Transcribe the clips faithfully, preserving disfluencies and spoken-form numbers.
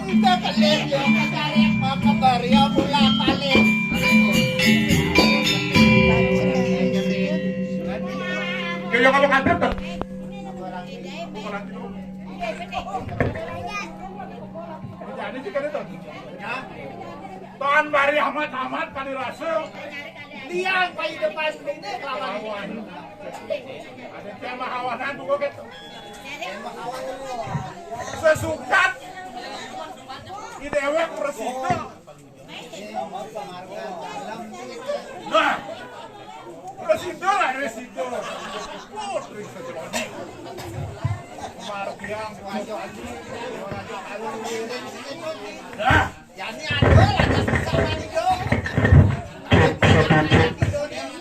Kita pelit ya, kita repot ke Barya, pulang balik. Kaya kamu kantor tuh. Jadi sih kan itu. Tahan bari amat-amat kali rasa. Liang pai depan ini kelawan. Ada tema hawanan buku gitu. Sesukat di dewek presiden. Nah, presiden lah presiden. Putri sejoni. Margiang. Nah. Jadi ada lah, ada susah lagi dong. Ada susah lagi dong, nih.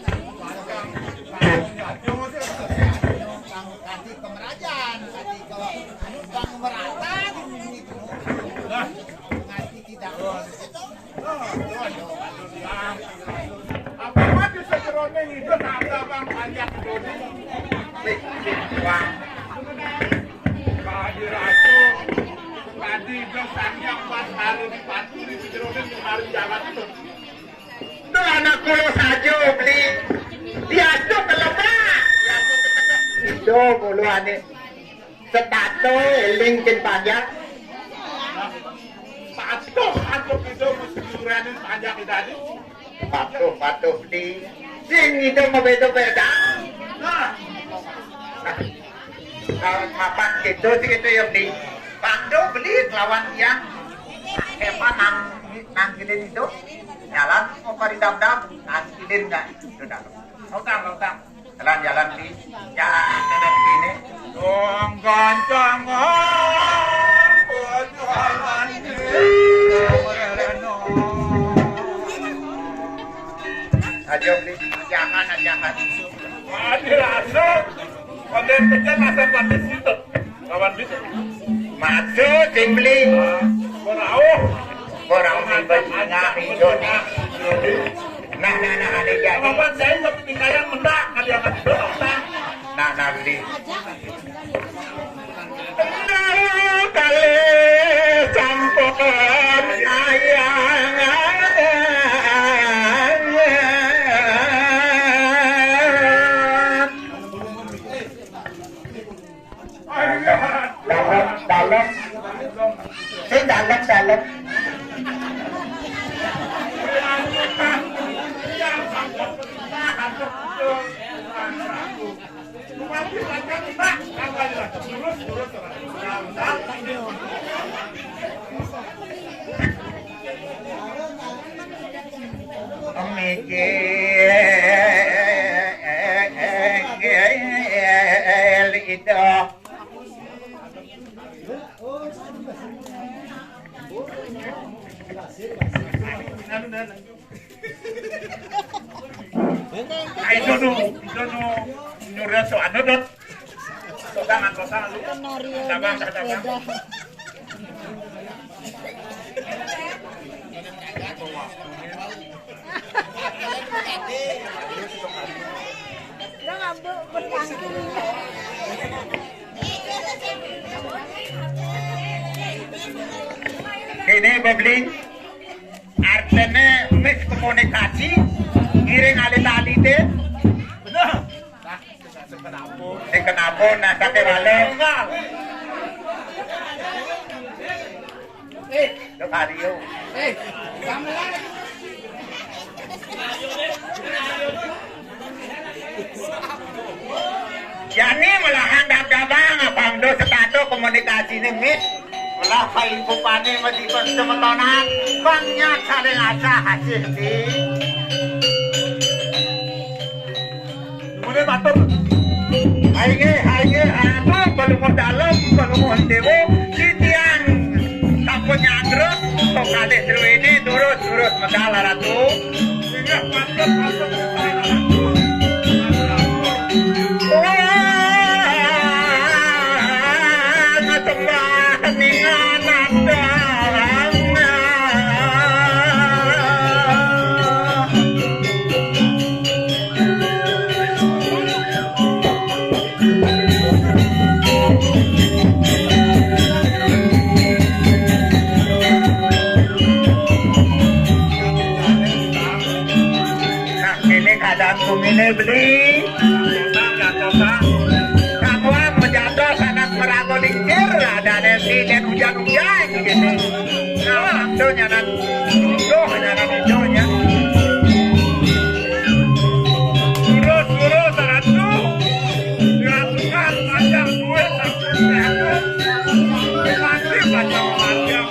Tadi pemerajaan, tadi kalau anu, bang merata di bumi itu. Nah. Ngerti tidak? Apa mati sejeroning itu tak ada bang banyak itu. Wah. Pak Haji Ratu, tadi Bang Sangyang pas hari di Pati di Jeroden kemarin jalan itu. Itu anak kulo saja beli. Diaduk ke lebak, diaduk ke tengah. Itu mulu ane. Setato eling kin panjang. Patuh aku itu mesti diuranin panjang tadi. Patuh, patuh di sing itu mau beda-beda. Nah. Nah. Kalau mapan gitu sih gitu ya beli. Pando beli kelawan yang hepa nang nang gilin itu. Jalan mau pari dam-dam nang gilin nggak itu dah. Utang, utang. Jalan-jalan di jalan ini. Dong gancangan berjalan di. Aja beli jangan aja kan. Ada rasa. Konten pecah masa pada situ. Lawan bisa. Maksud sing beli. Ora oh. Ora sing beli ngapi joni. Nah, nah, nah, ada jadi. Apa saya tapi tingkayan mendak kali yang ada. Nah, nah, beli. Kali campur ayang. Dalem, dalem. Sing dalem, dalem. Mikir itu. Ayo, no, no, no, nyuruh so anu, Dot. So Tangan kosong lu. Skenario Sabang, sabang. Sepeda. Udah nggak, Bu, bertangkil. Ini, Bobling, artinya miskomunikasi, ngiring alit-alite. Bener. Sing kenapa nasake wale? Eh, lo Mario. Eh, gamelan. Yani melahan dagabang abang do sekato komunikasine, Mit. Melah paling kupane mesti semetonan, bang nyat saling asah asih di. Mule matur. Hainge, hainge, anu, pelungguh dalem, pelungguh dewa, titiang sampun nyandra, kok kalih druene durus, durus medal, Ratu. Inggih, matur, matur, Ratu. Wah, ngatembah ningan adang. Nah, kene keadaan bumine beli. Kamu mejatos anak merago lingkir, ada nasi dan hujan-hujan gitu. Nah, itu nyanan. Duh, nyanan itu nya. Lurus, lurus, Ratu. Diratukan panjang duit, satu sehat. Mati panjang panjang.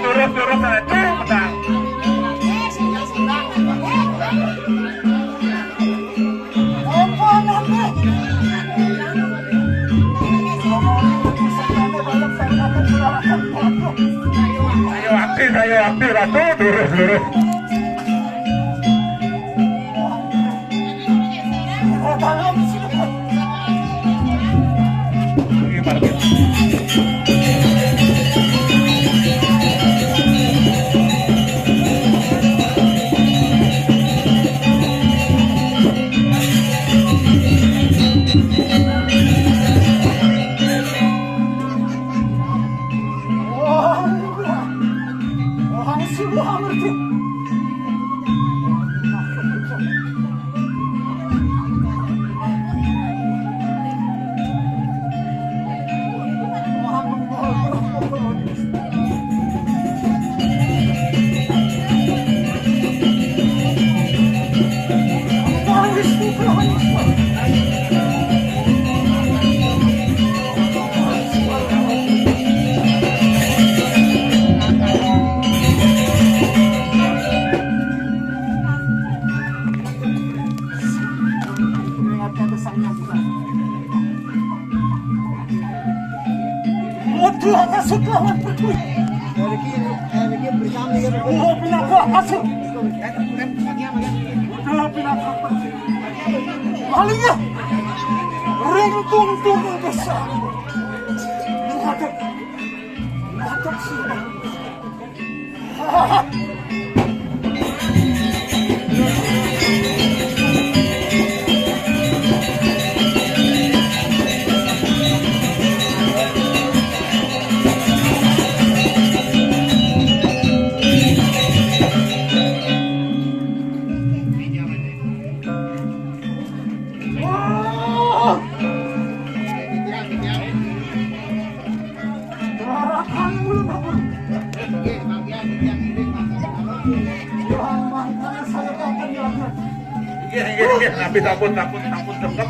Turun, turun, turun, turun. Ayo aktif, ayo aktif, Ratu, lurus, lurus. Udah pinakar. Malingnya. Ring tung tung besar. Ngadeg. Ngadeg sih. Iya, iya, iya. Tapi takut, takut, takut dengkep.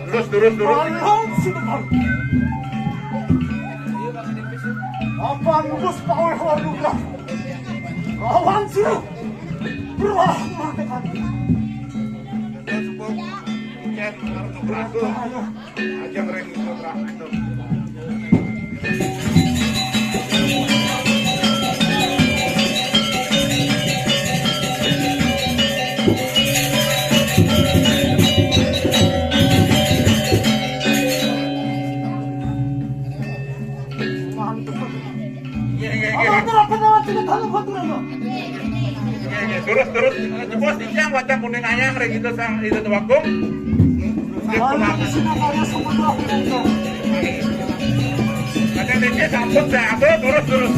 Terus, terus, terus. Apa ngus pawai horduga? Lawan sih. Berah mati kan. Terus, Bu. Cek, harus berhasil. Ayo. Aja ngereng itu, Bra. Iya, iya, iya. Iya, iya. Terus, terus. Jebos, injang, wacang kuning ayang, rek, itu sang, itu tuh waktu. Dia pulang. Ada dia sambut, saya atur, terus, terus.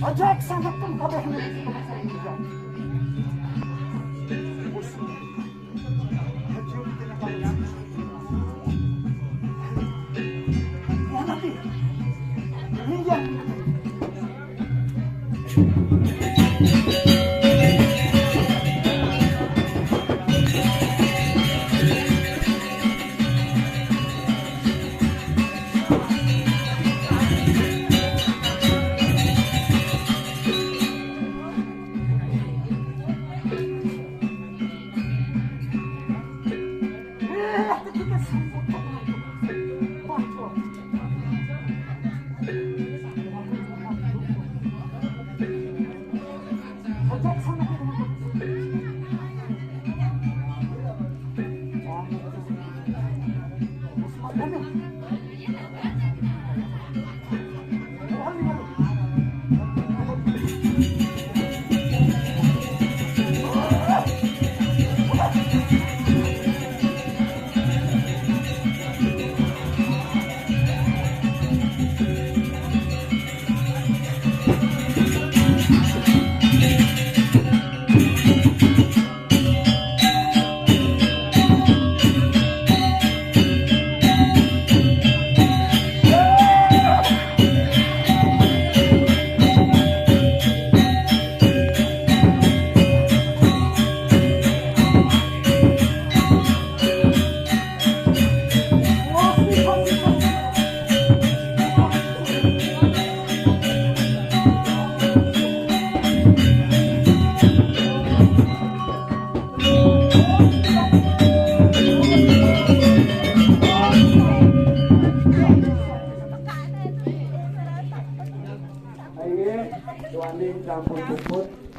Ajak sangat pun kabeh ni. Ayo, tuan ni campur puput.